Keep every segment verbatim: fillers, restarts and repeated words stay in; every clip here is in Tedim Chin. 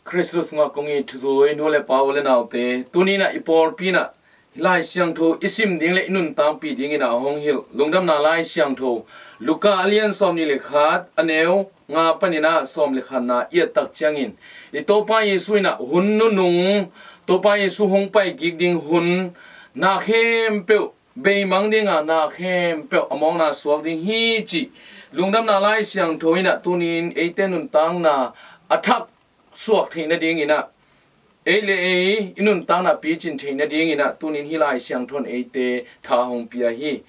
Khristu sungah kong it thuzui nu le pa, u le naute, tuni-in ah i pawlpi-in ah Lai Siangtho i sim ding le i nuntakpih dingin ah hong hilh Lungdamna Lai Siangtho, Luka a lian sawmnih le khat, a neu nga panin ah sawm le khatna i et tak ciangin, i Topa Jesuh in ah hun nunung, Topa Jesuh hong pai kik ding hun, na khempeuh beimang ding a, na khempeuh a mawkna suak ding hi cih Lungdamna Lai Siangtho in ah tuni-in eite nuntakna a thak suak theih nadingin ah, ei le ei i nuntakna picin theih nadingin ah tuni-in hih Lai Siangtho in eite tha hong pia hi.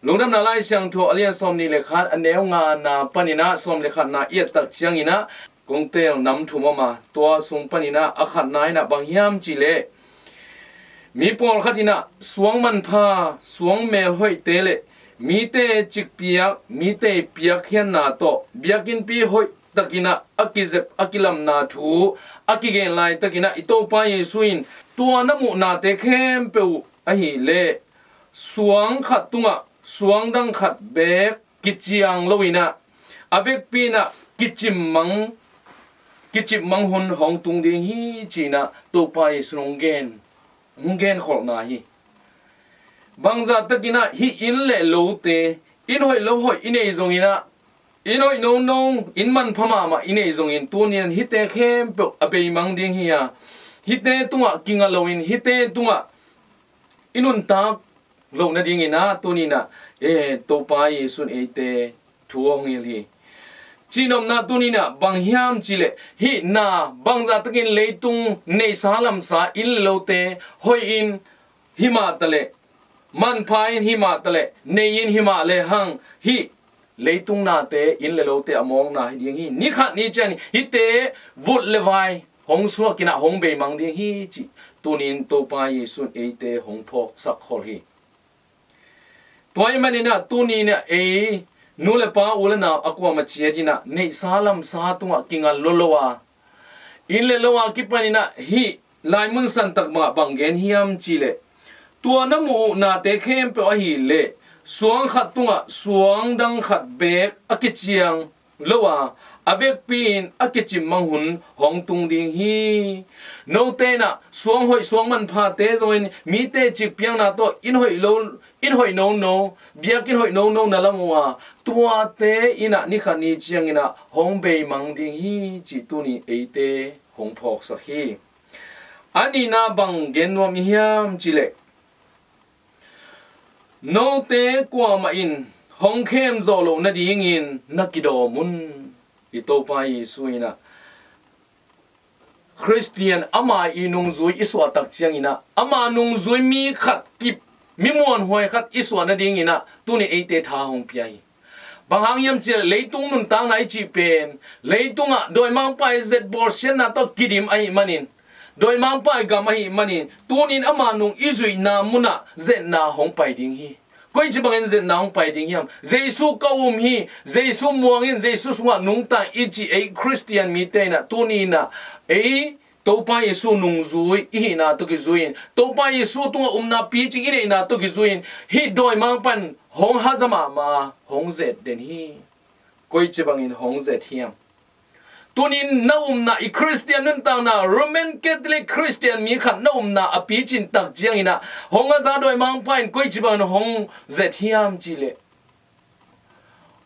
Lungdamna Lai Siangtho a lian sawmnih le khat, a neu ngana panin ah sawm le khatna i et tak ciangin ah kong teel nam thum om a, tua sung panin ah a khatna in ah bang hiam cih leh, mi pawlkhat in ah suang manpha, suang melhoihte le mite cikpiak, mite piakkhiatna tawh biakinnpi hoih takin ah a kizep a kilamna thu a kigen laitakin ah i Topa Jesuh in, tua na muhnate khempeuh uh ahih leh suang khat tungah suang dang khat beek kiciang lo-in ah, a vekpi-in ah kicim mang, kicim mang hun hong tung ding hi, ci-in ah Topa Jesuh in hong gen, hong genkholhna hi. Bangzah takin ah hih inn le lote, inn hoih lo hoih i neih zongin ah, inn hoih nono, inn manpha mahmah i neih zongin, tuni-in hihte khempeuh a beimang ding hi a, hihte tungah kinga loin, hihte tungah i nuntak loh nadingin ah tuni-in ah, eh, Topa Jesuh in eite thu hong hilh hi. Cihnopna tuni-in ah bang hiam cih leh, hih na bangzah takin leitung neihsa lamsa inn le lote hoih in hi mah taleh, manpha in hi mah taleh, nei in hi mah lehang, hih leitung nate, inn le lote a mawkna hi ding hi. Ni khat ni ciang hihte vut le vai hong suakin ah hong beimang ding hi, cih tuni-in Topa Jesuh in eite hong phawksak khol hi. Tua ahih manin ah tuni-in ah ei nu le pa, u le nau a kuamah ciat in ah neihsa lamsa tungah kinga lo lo a, inn le lo a kipanin ah hih laimun santak bangah bang gen hiam cih leh, tua na muh uh nate khempeuh ahih leh suang khat tungah suang dang khat beek a kiciang lo a, a vekpi-in a kicim mang hun hong tung ding hi. Note in ah suang hoih suang manphate zongin mite cikpiakna tawh inn hoih lo, inn hoih nono, biakinn hoih nono na lam uh a, tuate in ah ni khat ni ciangin ah hong beimang ding hi, cih tuni eite hong phawksak hi. A nihna bang gen nuam i hiam cih leh, note kuamah in hong khem zawh loh nadingin na kidawm un. I Topa Jesuh in ah Khristian ama i nungzui i suah tak ciangin ah, ama nungzui mi khat kip, mi muanhuai khat i suah nadingin ah tuni eite tha hong pia hi. Bang hang hiam cih leh leitung nuntakna i cih pen, leitungah dawimangpa i zet bawlsiatna tawh kidim ahih manin, dawimangpa i gam ahih manin, tuni-in ama nung i zuihna munah zetna hong pai ding hi. Koici bangin zetna hong pai ding hiam? Jesuh ka um hi, Jesuh muang in, Jesuh sungah nungta in i cih ei Khristian mite in ah tuni-in ah ei Topa Jesuh nungzui i hihna tawh kizui-in, Topa Jesuh tungah upna picing i neihna tawh kizui-in, hih dawimangpa in hong haza mahmah a, hong zet den hi. Koici bangin hong zet hiam? Tuni-in na upna, i Khristian nuntakna, Roman Catholic Khristian mi khat na upna a picin tak ciangin ah hong haza dawimangpa in koici bangin hong zet hiam cih leh,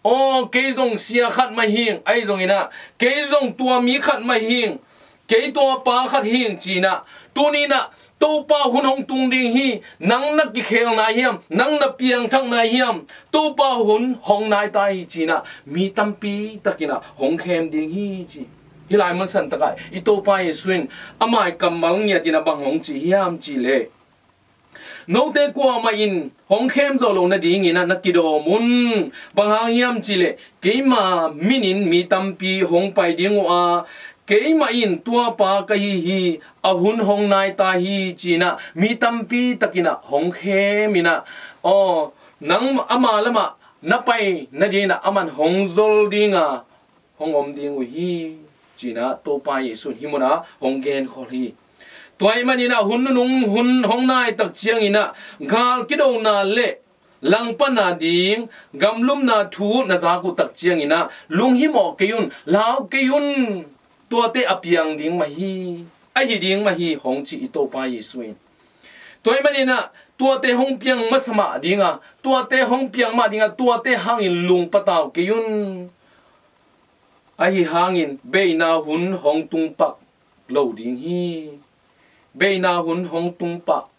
aw, kei zong sia khat mah hing, ahi zongin ah, kei zong tua mi khat mah hing, kei tua pa khat hing, ci-in ah, tuni-in ah Topa hun hong tung ding hi. Nang na kikhel nai hiam? Nang na piangthak nai hiam? Topa hun hong nai ta hi, ci-in ah mi tampi takin ah hong khem ding hi, ci. Hih laimun santak ah i Topa Jesuh in ama i kammal ngiat in ah bang hong ci hiam cih leh, note kuamah in hong khem zawh loh nadingin ah na kidawm un. Bang hang hiam cih leh, keima min in mi tampi hong pai ding uh a, keimah in tua pa ka hi hi, a hun hong nai ta hi, ci-in ah mi tampi takin ah hong khem in ah, aw, nang ama lamah na pai nadingin ah aman hong zol ding a, hong om ding uh hi, ci-in ah Topa Jesuh in hih munah hong genkhol hi. Tua ahih manin ah hun nunung hun hong nai tak ciangin ah gal kidona le langpanna ding gamlumna thu na zak uh tak ciangin ah lunghimawh kei un, lau kei un. tuate a piang ding mah hi, a hi ding mah hi hong ci i Topa Jesu in. Tua ahih manin ah tuate hong piang masa mah ding a, tuate hong piang mah ding a, tuate hangin lung patau kei un. Ahi hangin beina hun hong tung pak lo ding hi. Beina hun hong tung pak,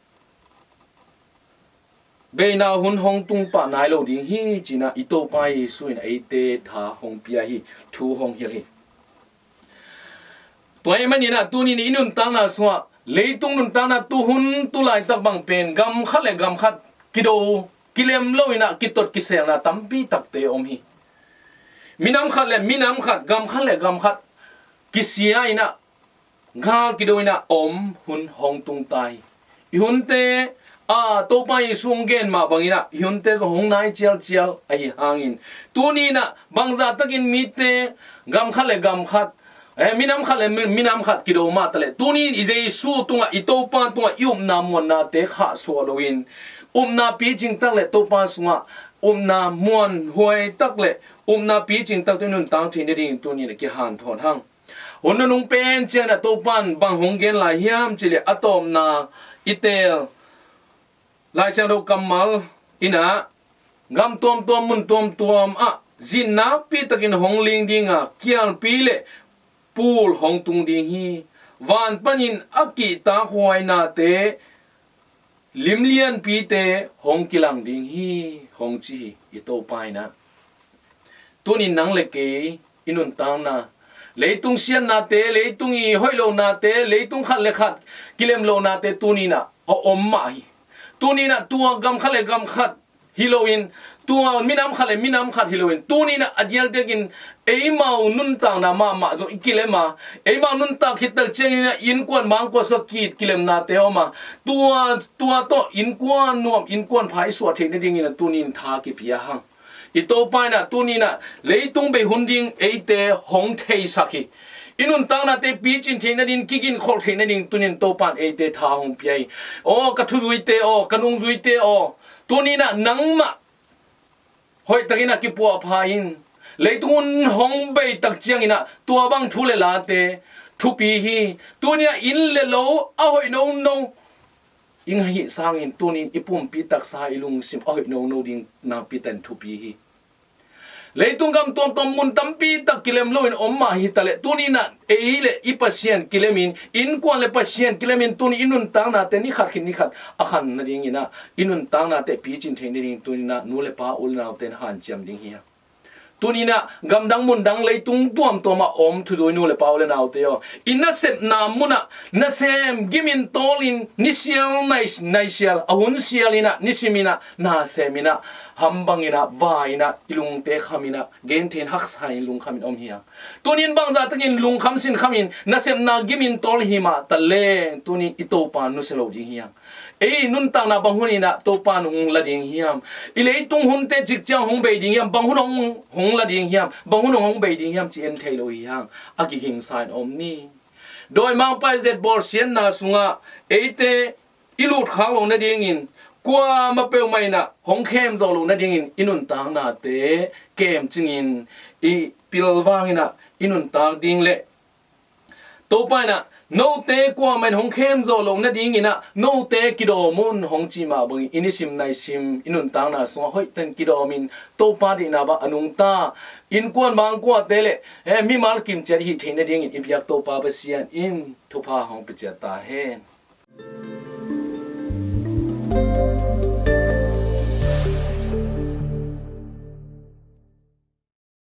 beina hun hong tung pak nai lo ding hi, ci-in ah i Topa Jesu in eite tha hong pia hi, thu hong hilh hi. Tua ahih manin ah tuni-in i nuntakna sungah, leitung nuntakna tuhun tulaitak bang pen gam khat le gam khat kido, kilem lo-in ah kitot kiselna tampi takte om hi. Minam khat le minam khat, gam khat le gam khat kisia-in ah, gal kido-in ah om hun hong tung ta hi. I hunte, a, Topa Jesu hong gen mah bangin ah i hunte zong hong nai cialcial ahi hangin, tuni-in ah bangzah takin mite gam khat le gam khat, eh, minam khat le mi-, minam khat kido mah taleh, tuni-in i Jesu tungah, i Topa tungah i upna muannate khahsuah loin, upna picing tak le Topa sungah upna muanhuai tak le upna picing tak tawh i nuntak theih nadingin tuni-in ah kihanthawn hang. Hun nunung pen ciangin ah Topa in bang hong gen lai hiam cih leh, a tawpna i teel Lai Siangtho kammal in ah, gam tuamtuam, mun tuamtuam ah zin nakpi takin hong ling ding a, kialpi le pul hong tung ding hi. Van panin a kihtakhuai nate, lim lianpite hong kilang ding hi, hong ci hi i Topa in ah. Tuni-in nang le kei i nuntakna, leitung siatnate, leitung i hoih lonate, leitung khat le khat kilem lonate tuni-in ah a om mah hi. Tuni-in ah tua gam khat le gam khat hi loin, tua minam khat le minam khat hi loin, tuni-in ah a diakdiakin eimau nuntakna mahmah zong i kilem a, eimau nuntak khit tak ciangin ah innkuan mangkua sua kit kilemnate om a, tua, tua tawh innkuan nuam, innkuan pha i suah theih nadingin ah tuni-in tha kipia hang. I Topa in ah tuni-in ah leitung bei hun ding eite hong theisak hi. I nuntaknate picin theih nading, kiginkholh theih nading tuni-in Topa in eite tha hong pia hi. Aw ka thuzuite aw, ka nungzuite aw, tuni-in ah nangmah hoihtakin ah kipuahpha in. Leitung hun hong bei tak ciangin ah tua bang thu le late thupi hi. Tuni-in ah inn le lo a hoih nono i hih sangin tuni-in i pumpi taksa, i lungsim a hoih nono ding nakpi takin thupi hi. Leitung gam tuamtuam, mun tampi tak kilem loin om mah hi taleh, tuni-in ah ei le i Pasian kilemin, innkuan le Pasian kilemin, tuni i nuntaknate ni khat khit ni khat a khan nadingin ah, i nuntaknate picin theih nading tuni-in ah nu le pa, u le naute in hanciam ding hi hang. Tuni-in ah gamdang mundang leitung tuamtuam ah om thuzui nu le pa, u le naute aw, i nasepna munah nasem gimin tawlin, nisial nai, naisial, a hun sial in ah, nisim in ah, nasem in ah, ham bangin ah, vai in ah, i lungte kham in ah, gentheihna haksa in lungkham in om hi hang. Tuni-in bangzah takin lungkham sinkhamin nasepna gimin tawl hi mah taleng, tuni-in i Topa nusia lo ding hi hang. Ei nuntakna bang hun in ah Topa in hong la ding hiam? I leitung hunte cik ciang hong bei ding hiam? Bang hun hong, hong la ding hiam? Bang hun hong, hong bei ding hiam ci en thei lo hi hang. A kihingsa in om ni. Dawimangpa i zetbawl siatna sungah eite i lutkhak loh nadingin, kuamah peuhmah in ah hong khem zawh loh nadingin i nuntaknate kemcingin i pilvang in ah i nuntak ding le Topa in ah note kuamah in hong khem zawh loh nadingin ah note kidawm un hong cih mah bangin i nisim naisim i nuntakna sungah hoihtakin kidawmin Topa deihna bang a nungta innkuan mangkuate le, eh, mimal kimciat hih theih nadingin i biak Topa Pasian in thupha hong pia ciat ta hen.